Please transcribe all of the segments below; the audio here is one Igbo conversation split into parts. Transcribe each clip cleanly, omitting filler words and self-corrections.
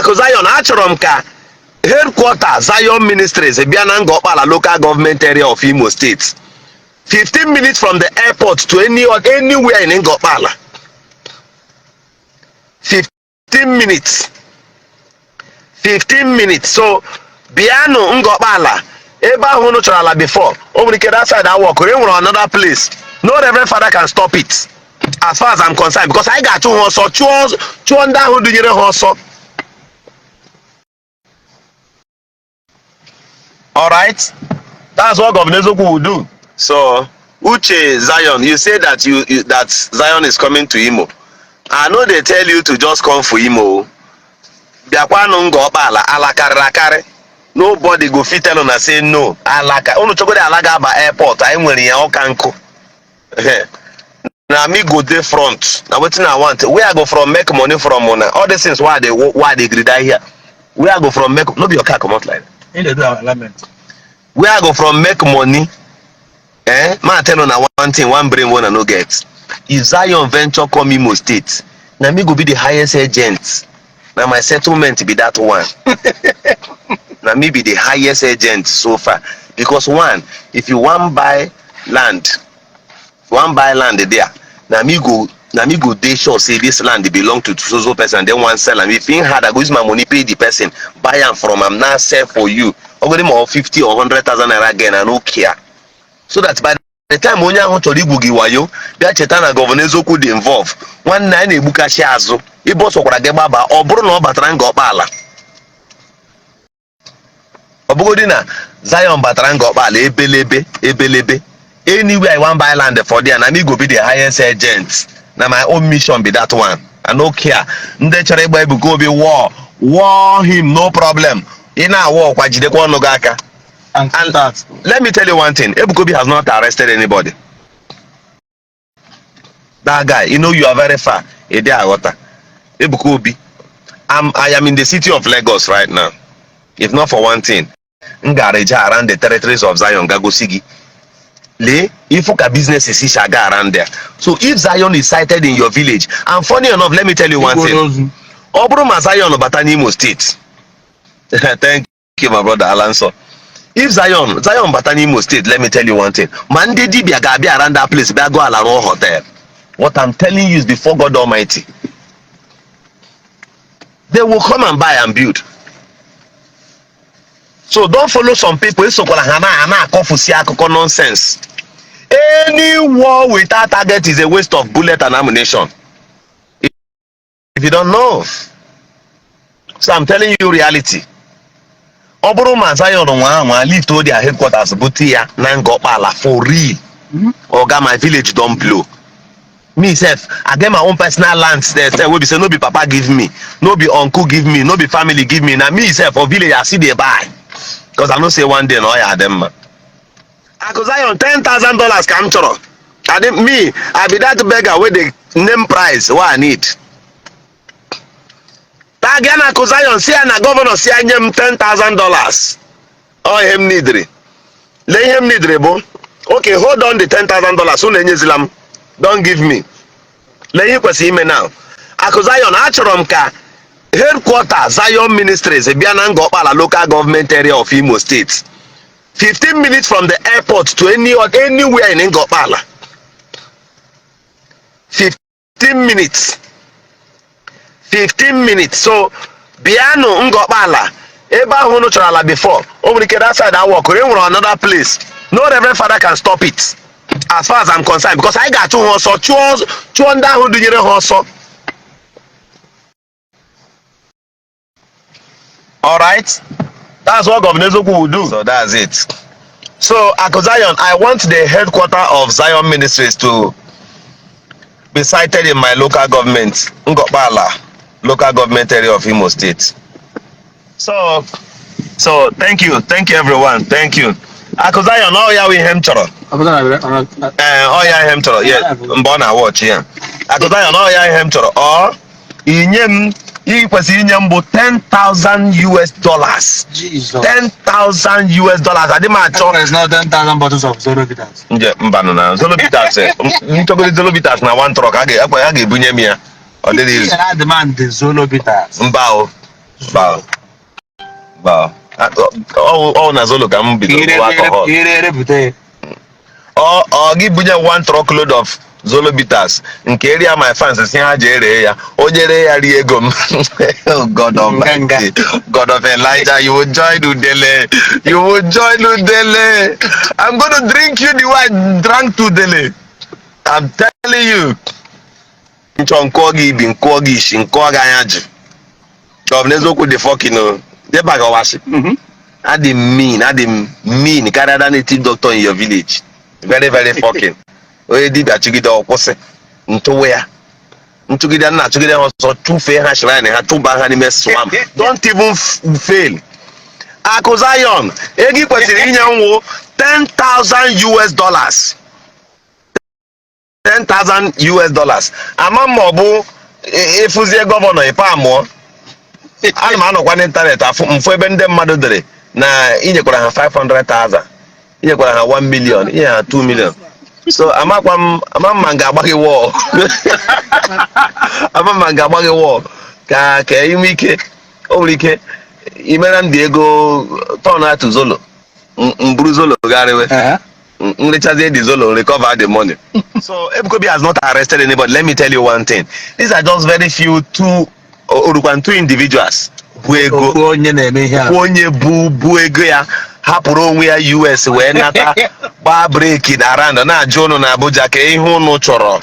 Akụ Zion, achọrọ m ka headquarter Zion Ministries bịa na Ngor Okpala Local Government Area of Imo State, 15 minutes from the airport to anywhere in Ngor Okpala. 15 minutes, 15 minutes. So bịanụ Ngor Okpala, ebe ahụ unu chọrọ ala before, o nwere ike that side awọkụrụ, e nwere another place. No reverend father can stop it as far as I'm concerned, because anyị ga-achụ ha ọsọ, chụọ chụọ ndị ahụ dunyere ha ọsọ. Alright, that's what Governor Eziokwu will do. So Uche Zion, you say that you that Zion is coming to Imo. I no dey tell you to just come for Imo. Bịakwanụ Ngor Okpala, ala karịrị akarị. Nobody go fit tell una say no. Ala ka unu chọgodi ala ga-aba airport, anyị nwere ya ọka nkụ. Na me go dey front. Na wetin I want. Where I go from make money from una? All these things why they gree die here. Where I go from make, no be your car comot like. In dey do alignment. Where I go from make money? Eh? Ma tell una one thing, one brain wey una no get. If Zion venture come Imo State, na me go be the highest agent. Na my settlement be that one. Na me be the highest agent so far. Because one, if you wan buy land, wan buy land there, na me go dey sure say this land belong to so so person, then wan sell am. If him hard, I go use my money pay the person, buy am from am, now sell for you. Ogodi ma 50 or 100,000 naira gain, I no care. So that by the time onye ahụ chọrọ igwu gị wayo, bịa cheta na Governor Eziokwu dị involve. Nwanne, anyị na-egbukashi azụ. Ibe ọ sọkwara gị gbaba, ọ bụrụ na ọ batara Ngor Okpala, ọ bụgodị na Zion batara Ngor Okpala, ebelebe ebelebe. Anywhere I wan buy land for there, na me go be the highest agent. Na my own mission be that one. I no care. Ndị chọrọ ịgba Ebuka Obi war, war him, no problem. Ị na-awa ọkwa, jidekwa ọnụ gị aka. And that. Let me tell you one thing. Ebuka Obi has not arrested anybody. That guy, you know you are very far. Ị aghọta. Ebuka Obi, I am in the city of Lagos right now. If not for one thing, m gara eje around the territories of Zion ga gosi gị. Lee, ifu ka business si aga around there. So if Zion is sighted in your village, and funny enough, let me tell you one thing. Ọ bụrụ ma Zion bata n'Imo State, thank you, my brother Alanso. If Zion bata n'Imo State, let me tell you one thing. Ma ndị dibịa ga-abịa around that place bịa go ala rụọ hotel. What I'm telling you is before God Almighty. They will come and buy and build. So don't follow some people, esokwala ha na na-akọfusi akụkọ nonsense. Any war without target is a waste of bullet and ammunition. If you don't know. So I'm telling you reality. Ọ bụrụ ma Zion nwa anwa lift their headquarters bute ya na Ngor Okpala for real. Oga, my village don blow. Me sef, I get my own personal land there sef wey be say no be papa give me, no be uncle give me, no be family give me. Na me sef for village I still dey buy. Because I know say one day na ọ ya adị mma. Akụ Zion, $10,000 ka m chọrọ. Adị me, I be that beggar wey dey name price wey I need. Tag ya na Akụ Zion, si ya na governor si ya nye m $10,000. Ọ ihe m nidiri. Lee ihe m nidiri bụ, okay, hold on the $10,000, unu enyezila m. Don't give me. Lee ihe ị kwesịrị ime now. Akụ Zion, achọrọ m ka headquarter Zion Ministries bịa na Ngor Okpala Local Government Area of Imo State. 15 minutes from the airport to anywhere in Ngor Okpala. 15 minutes, 15 minutes. So bịanụ Ngor Okpala, ebe ahụ unu chọrọ ala before, o nwere ike that side awọkụrụ, e nwere another place. No reverend father can stop it as far as I'm concerned, because anyị ga-achụ ha ọsọ, chụọ chụọ ndị ahụ dunyere ha ọsọ. Alright, that's what Governor Eziokwu will do. So that's it. So Akụ Zion, I want the headquarter of Zion Ministries to be sited in my local government, Ngor Okpala Local Government Area of Imo State. So thank you everyone, thank you. Akụ Zion, ọ ya wụ ihe m chọrọ. Ee, ọ ya ihe m chọrọ. Yeah, mgbe ọ na-awọchi ya. Akụ Zion, ọ ya ihe m chọrọ. Ọ inye m, ị kwesịrị inye m bụ $10,000 US dollars. Jesus. $10,000 US dollars. Adị m achọ. It's not 10,000 bottles of Zoro Bitters. Nje mbanụ na Zolo Bitters, nchọgodi Zolo Bitters na one truck, a ga-ebunye m ya. Ọ dịrị izu. Yeah, demand the Zolo Bitters. Mba o. Ba ba, ọ na Zolo ka m bidoro gụwa alcohol. Ire erepụta ya. Ọ gị bunye one truckload of Zolo bitters nke area my fans si ha jee ree ya, onye ree ya rie ego m. Oh God Almighty, God of Elijah, you will join Udele, you will join Udele. I'm gonna drink you the way I drank to Udele, I'm telling you. Nchọ nkụọ gị ibi, nkụọ gị isi, nkụọ gị anya ji. Ọ bụ n'eziokwu dị fucking o deba gị ọwasị. Adị m mean, adị m mean karịa that native doctor in your village. Very, very fucking. Onye dibịa chụgide, ọ kwụsị ntụwe ya, ntụgide nna, achụgide ha ọsọ, chụfee ha shrine ha, chụba ha n'ime swamp. Don't even fail. Akụ Zion, ego ị kwesịrị inye nwụ $10,000 US, $10,000 US. Ama m ma ọ bụ ịfụzie governor ịpa amụọ. Ana m anọkwa n'ịntanetị afụ mfụ ebe ndị mmadụ dere na inyekwara ha 500,000, inyekwara ha 1 million, inye ha 2 million. So amakwa m, ama m ma m ga-agba gị wọl, ama m ma m ga-agba gị wọl ka inwe ike. O nwere ike imere ndị ego turn to Zolo, m buru Zolo garịwe, nrechazie the Zolo, recover the money. So Ebuka Obi has not arrested anybody. Let me tell you one thing, these are just very few, two orukwan, two individuals bụ ego. Ofu onye na-eme ihe a. Ofu onye bụ ego ya hapụrụ onwe ya US wee nata, gbaa brake na round, na-ajụ ụnụ na Abuja ka ihe ụnụ chọrọ.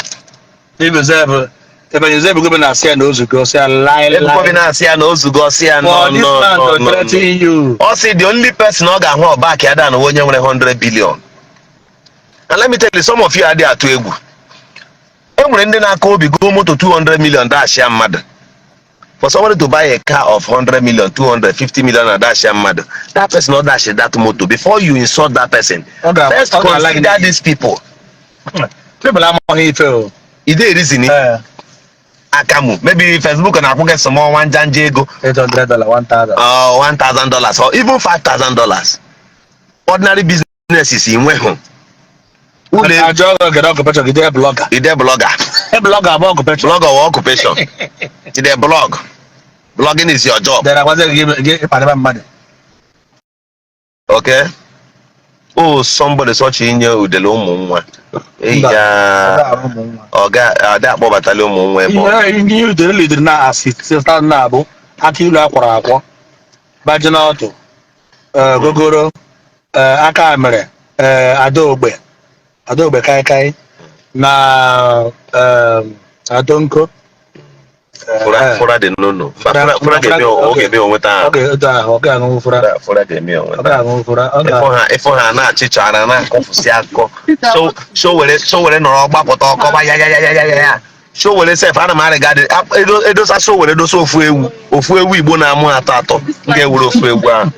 Ebenezer Ebuka na-asị ya na ozugo, sị ya lie. Ebuka Obi lie na-asị ya na ozugo, ọsị ya no. For this No. man No. to No, no. threaten you. Ọ sị the only person ọ ga-ahụ ọba ka ya dan onye nwere 100 billion. And let me tell you, some of you adịghị atụ egwu. E nwere ndị na-aka obi go moto 200 million dash ya mmadụ. For somebody to buy a car of 100 million, 250 million na dash ya mmadụ, that person not dash that moto. Before you insult that person, first ọ ga-ala gị consider n'iyi. these people. People amaghị ife o. I dey reason. Eh, akamu maybe Facebook na-akwụ gị small nwa njanja ego. $800, 1000. $1000 or even $5000, ordinary businesses inweghụ ụlọ. Ajọ ọgọ gere occupation gị dee blogger. Ide blogger. Blogger bụ occupation. Blogger or occupation, ide blog, blogging is your job. Dere agwazi gị gị ịkparịba mmadụ. Okay, oh, somebody such inye udele ụmụ nwa. Mba, ya. ọ ga-arụ ụmụ nwa. Ọ ga ada akpọbatali ụmụ nwa ebe ọ Ihe udere lidiri na asị sita na-abụ aka ilu akwọrọ akwọ, bajinọtụ, gogoro, aka mere, adaogbe, adaogbe kaikai na adonko. Fura, fura dị n'ụlọ. Fura ga-eme, ọ ga-eme onweta ọ ahụ. ga-edo ahụ, ọ ga-aṅụ fura. Fura ga-eme Ọ onweta. ga-aṅụ fura, ọ ga Ịfụ ha, ịfụ ha na-achịcha ara, na-akọfụsị akụkọ. So were, so were nọrọ gbapụta ọkọba ya ya ya ya ya ya ya. So were sef, ana m arịga dị edosa. So were dosa ofu ewu, ofu ewu Igbo na-amụ atọ atọ, m ga-ewere ofu ewu ahụ.